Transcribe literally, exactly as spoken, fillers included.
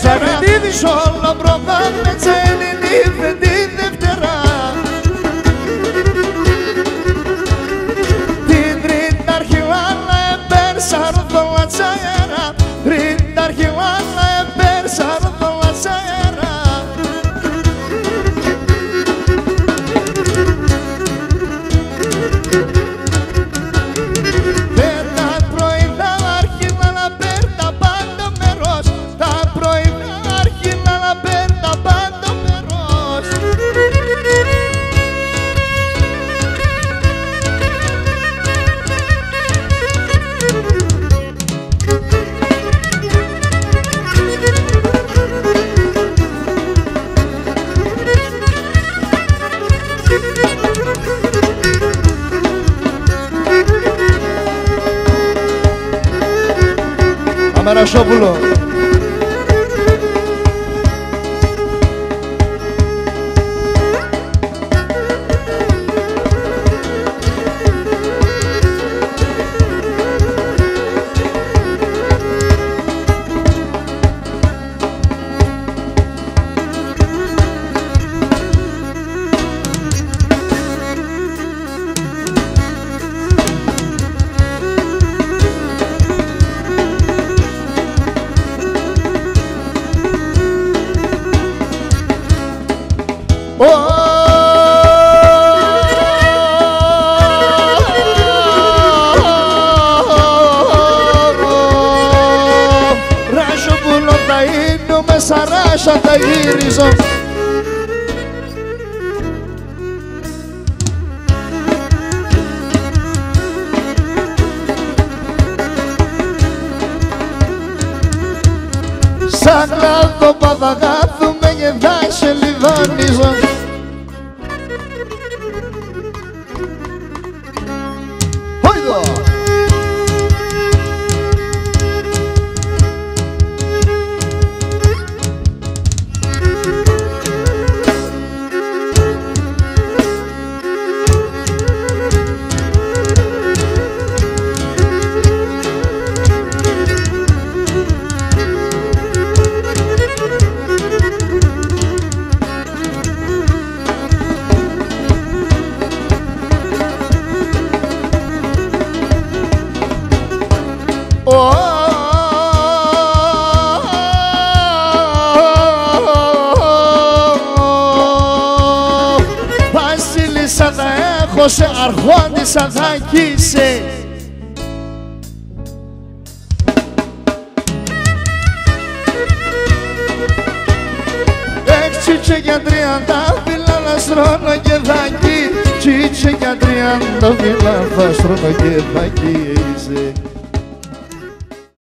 Σαραντίδης όλο προπάν με τσέλι νύφε τη Δευτέρα. Την Τρίτα αρχιβάλλα εμπέρσαρ' το λατσέρα. Τρίτα αρχιβάλλα εμπέρσαρ' το λατσέρα. Πέτα πρωί θα αρχίν' να παίρ' τα πάντα μερός. Τα πρωί θα αρχίν' να παίρ' τα πάντα μερός. Αμαρασόπουλο. Ράζο πουλό θα ίνουμαι, σα Ράζα θα γυρίζω. Σα κλάδο παπαγάδου με γεδά σε λιδόνιζα. Χόιδο! Ω, βασίλισσα θα έχω σε, αρχόντισσα θα 'κ' είσαι. Έχ' τσίτσα για τριάντα φύλλα θα στρώνω και θα 'κ' είσαι. Τσίτσα για τριάντα φύλλα θα στρώνω και θα 'κ' είσαι.